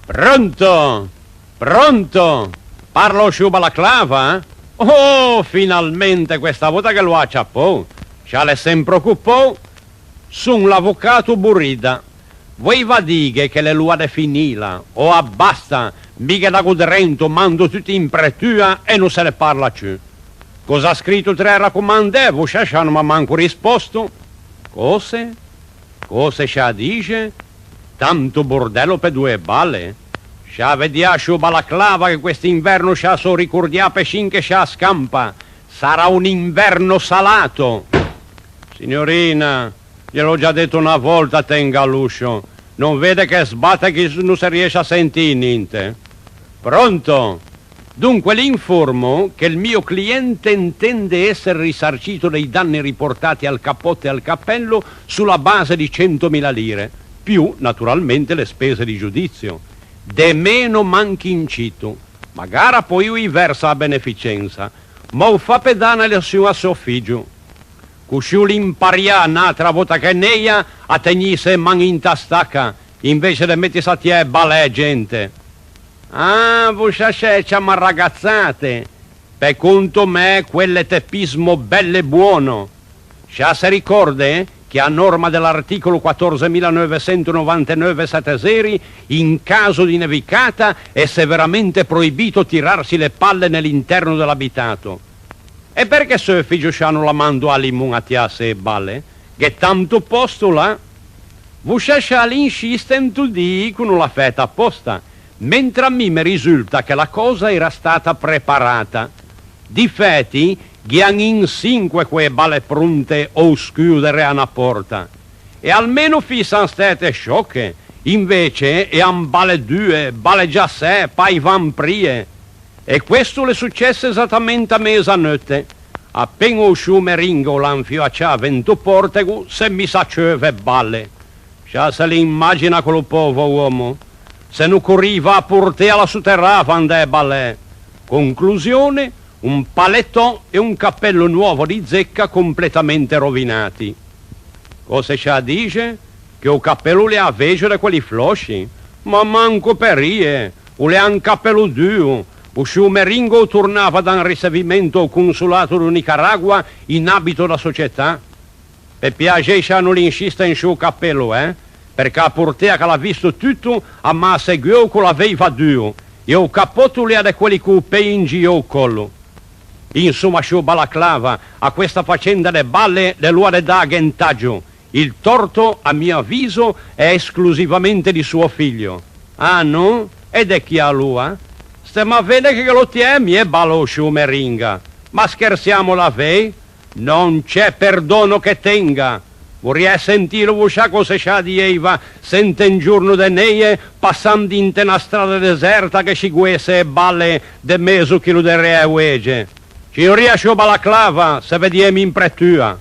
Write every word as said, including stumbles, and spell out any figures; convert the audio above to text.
Pronto? Pronto? Parlo sciù Balaclava? Oh, finalmente questa vota che lo à ciappou! Scià l'é sempre ocupou. Son l'avocato Burida. Voeiva dîghe che l'é l'oa de finîla, oa basta, mi ghe dago drento, mando tutti in pretua e no se ne parla ciù. Cös'à scrito tra e racomandæ, voscià scià no m'à manco risposto? Cöse? Cöse scià dixe? Tanto bordello pe doe bale? Scià vedià sciù Balaclava che quest'inverno scià s'ô ricordià pe scinche scià scampa. Sarà un inverno salato! Signorina, gliel'ò già detto na volta, tenga l'uscio. No vede che sbate che no se riesce a sentî ninte? Pronto? Dunque, l'informo che il mio cliente intende essere risarcito dei danni riportati al cappotto e al cappello sulla base di centomila lire, più naturalmente le spese di giudizio. De meno manchin cito, magara po o i versa a beneficenza, ma o fa pe dâ na leçion a sò figgio. Cuscì o l'imparià n'atra vota che neia a tegnîse e man inta staca, invece de metise a tiâ e bale a-e gente. Ah, voscià scià e ciama ragazzate. Pe conto mæ, quel l'é tepismo belle buono. Scià se ricorde che a norma de l'articolo quattorze mila novecentonovantanove sette zeri, in caso di nevicata, è severamente proibito tirarsi le palle nell'interno dell'abitato. E perché sò figgio scià no la mando a Limon a tiâse e bale? Gh'è tanto posto là. Voscià scià l'insciste into dî che no l'à fæta apòsta, mentre a mi me risulta che la cösa a l'era stata preparata. Difeti, ghe an in sinque co e bale pronte a-o scuo derê a na pòrta. E almeno fisse an stæte sciòche, invece e an bale due, bale giassæ, pai vamprie. E questo l'é successe esattamente a mezaneute. Apen-a o sciô Meringa o l'à infioaciave into pòrtego, s'é misse a ceuve bale. Scià se l'immagina quello povo uomo. Se no corriva a portea, la soterrava, andæ balè. Conclusione, un palettò e un cappello nuovo di zecca completamente rovinati. Cöse scià dixe? Che o capello o l'ea vegio de quelli flosci? Ma manco pe rie, o l'ea un capello duo, o sciô Meringa o tornava da un ricevimento ao consolato do Nicaragua in abito da società. Pe piaxei scià no l'insiste in sciô capello, eh? Perché a portea ch'a l'à visto tuto a m'à segueo ch'o l'aveiva duo, e o capotto o l'ea de quelli co-o pei in gio a-o collo. Insomma, sciô Balaclava, a questa facenda de bale l'é loa de dâghe un taggio. Il torto, a mio avviso, è esclusivamente di suo figlio. Ah, no? E de chi aloa? Stemmo a vede che ghe lo tiæ mie bale o sciô Meringa. Ma schersiamo davei? Non c'è perdono che tenga! Vorriæ sentîlo voscià cöse scià dieiva, sente un giorno de neie, passando inte na strada deserta, che scigoesse e bale de mezo chilo derê a-e oege. Signoria sciô Balaclava, se vediemo in pretua.